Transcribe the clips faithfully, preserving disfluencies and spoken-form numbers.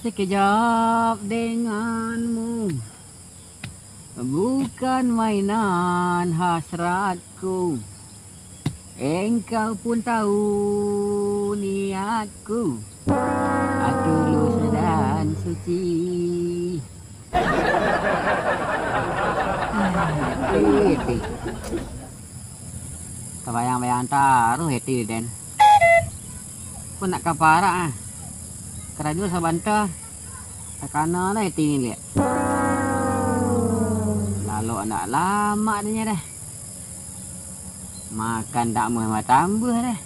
Sekejap denganmu, bukan mainan hasratku. Engkau pun tahu niatku, tulus dan suci. Eti, eti. Tabayang-bayang taruih eti, den. Kok nak ka parak ah. Karajo sabanta. Takana lah eti ni liak. Lalok ndak lamak dinyo dah. Makan ndak muah batambuah dah.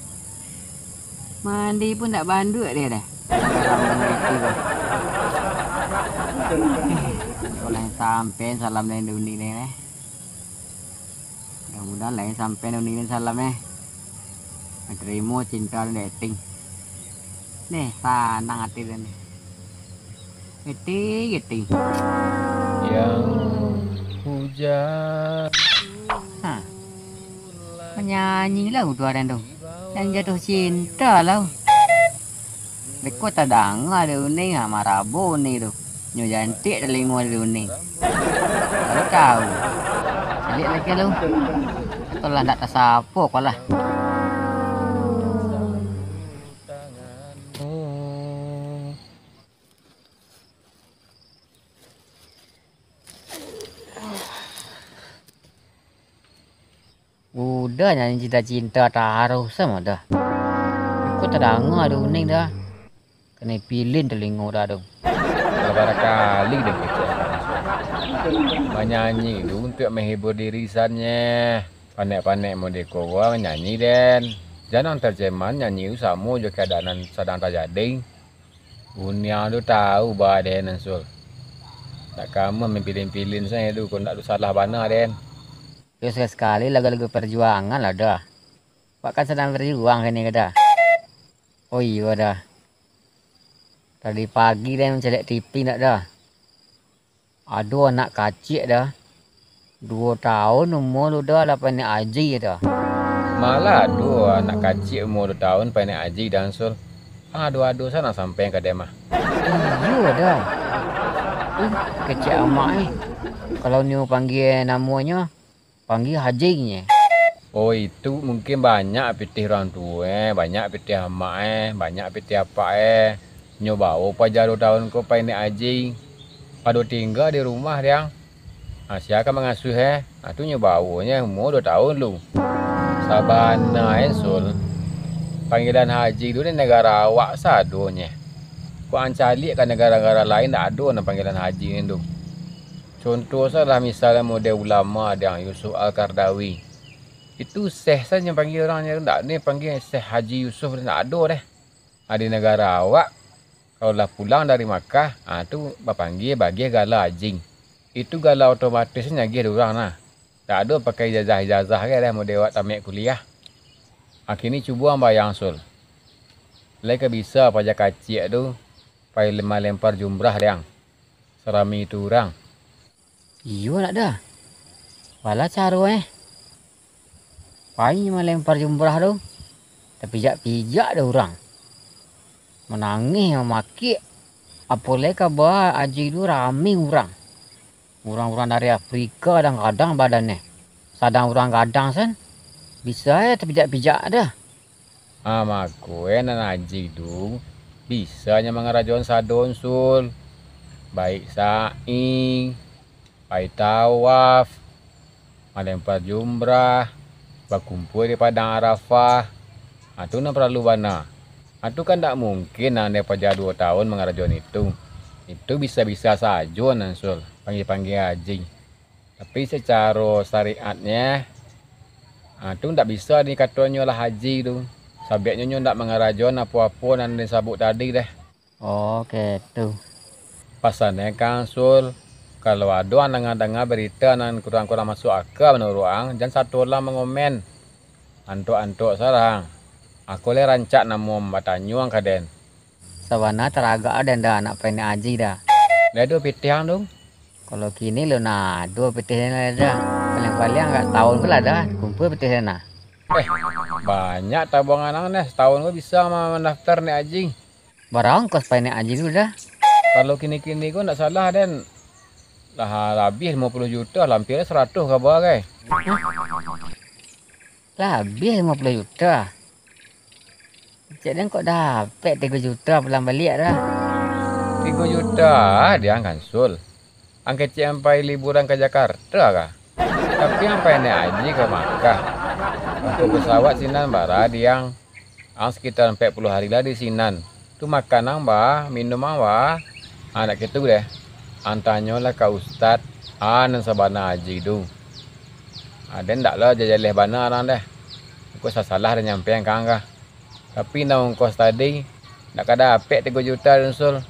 Mandi pun ndak banduak dia dah. Kalau sampai salam dari dunia ni dah. Mudah-mudahan lain sampai nuni salam eh. Terima cinta dan dating. Nih, sanang hati dia nih. Geti, geti. Yang hujan. Ha. Menyanyi lah udah dan tu. Dan jatuh cinta lah. Beko tadanga dek Uning, ha, marabo Uning tu. Nyo jantik talingo dek Uning. Baru tahu. Caliak laki lu. Atau lah ndak tasapo ko lah. Udah nyanyi cinta-cinta taruih samo dah. Kok tadanga dek Uning dah. Kanai pilin talingo dah tu. Lah barakali den kecek. Manyanyi tu untuak menghibur diri sannyo. Panek-panek modeko manyanyi den. Jan nan terjemahan nyanyi tu samo jo keadaan nan sadang tajadi. Buniang tu tahu ba den, Ansul. Ndak kamuah mampilin-pilin sajo tu, kok ndak tu salah bana den. Yo sakali-sakali lagu-lagu perjuangan lah dah. Wak kan sadang berjuang kini ka dah. Oh iyo dah. Tadi pagi den mancaliak T V ndak dah. Ado anak kaciak dah. Duo taun umua lu dah lah painak aji dah. Malah ado anak kaciak umua duo taun painak aji dah, Ansul. Ang ado-ado sajo nan sampaian ka den mah. Iyo dah. Ih, kecek amak eh. Kalau nio panggia namonyo, panggia Haji nye. Oh, itu mungkin banyak pitih urang tuo eh, banyak pitih amak eh, banyak pitih apak eh. Nyo bawo paja duo taun ko painak aji. Ado tingga di rumah, Diang. Ha, sia ka mangasuah eh? Ha, tu nyo bawo nye umua duo taun lu. Sabana eh, Sul. Panggilan Haji tu di nagara awak sadonye. Kok ang caliak ka nagara-nagara lain, ndak ado nan panggilan Haji ni tu. Contoh salah misalnyo model ulama Diang, Yusuf Al-Qaradawi. Itu Syekh sajo panggia urang nyo, ndak ado panggia Syekh Haji Yusuf, ndak ado deh. Ha, di nagara awak, kalau lah pulang dari Makkah, ha, tu bapanggia bagiah gala Haji. Itu gala otomatis nyo agiah dek urang nah. Ndak ado pakai ijazah-ijazah gai deh model awak tamaik kuliah. Ha, kini cubo ang bayang, Sul. Lai ka bisa paja kaciak tu pai malempar jumrah, Diang. Sarami itu urang. Iyo nak dah. Bala caro eh. Pai malempar jumrah tu, tapijak-pijak dek urang. Manangih, mamakiak. Apo lai kaba Haji tu rami urang. Urang-urang dari Afrika gadang-gadang badannyo. Sadang urang gadang sen, bisa eh tapijak-pijak dah. Ah, mako eh, nan Haji tu bisa nyo mangarajoan sado, Sul. Baik sa'i, pai tawaf, malempar jumrah, bakumpua di Padang Arafah. Ah, tu nan paralu bana. Ah, tu kan ndak mungkin nan dek paja duo taun mangarajoan itu. Itu bisa-bisa sajo nan, Sul, panggia-panggia Haji. Tapi sacaro syariatnyo, ah, tu ndak bisa dikatonyo lah haji tu. Sabaiknyo nyo ndak mangarajoan apo-apo nan disabuik tadi deh. Oh, kaitu. Pasanyo ka ang, Sul, kalau ado ang danga-danga barita nan kurang-kurang masuak aka manuruik ang, jan sato lah mangomen. Antok-antok sajo ang. Ako lai rancak namuah batanyo ang ka den. Sabana taragak den dah nak painak haji dah. Lah ado pitih ang tu? Kalau kini lun ado pitih den lah dah. Paliang-paliang agak sataun ko lah dah kumpua pitih den nah. Eh, banyak tabuangan ang dah, sataun ko bisa ma-, mandaftar naik haji. Bara ongkos painak haji tu dah? Kalau kini-kini ko ndak salah den, lah labiah limo puluah juta, lah ampia saratuih ka baa, kai. Labiah limo puluah juta? Cek den kok dapek tigo juta pulang baliak tu. Tigo juta, Diang, kan, Sul. Ang kecek ang pai liburan ka Jakarta ka? Tapi ang pai naiak haji ka Makkah. Ongko pesawat sinan bara, Diang. Ang sekitar ampek puluah hari lah di sinan. Tu makan ang baa, minum ang baa. Ah, ndak kitu deh. Ang tanyolah ka ustad, a nan sabana haji tu. Ah, den ndak lah jaleh bana ang deh. Ongko sasalah den nyampean ka ang ka. Tapi nan ongkos tadi, ndak ka dapek tigo juta den, Sul.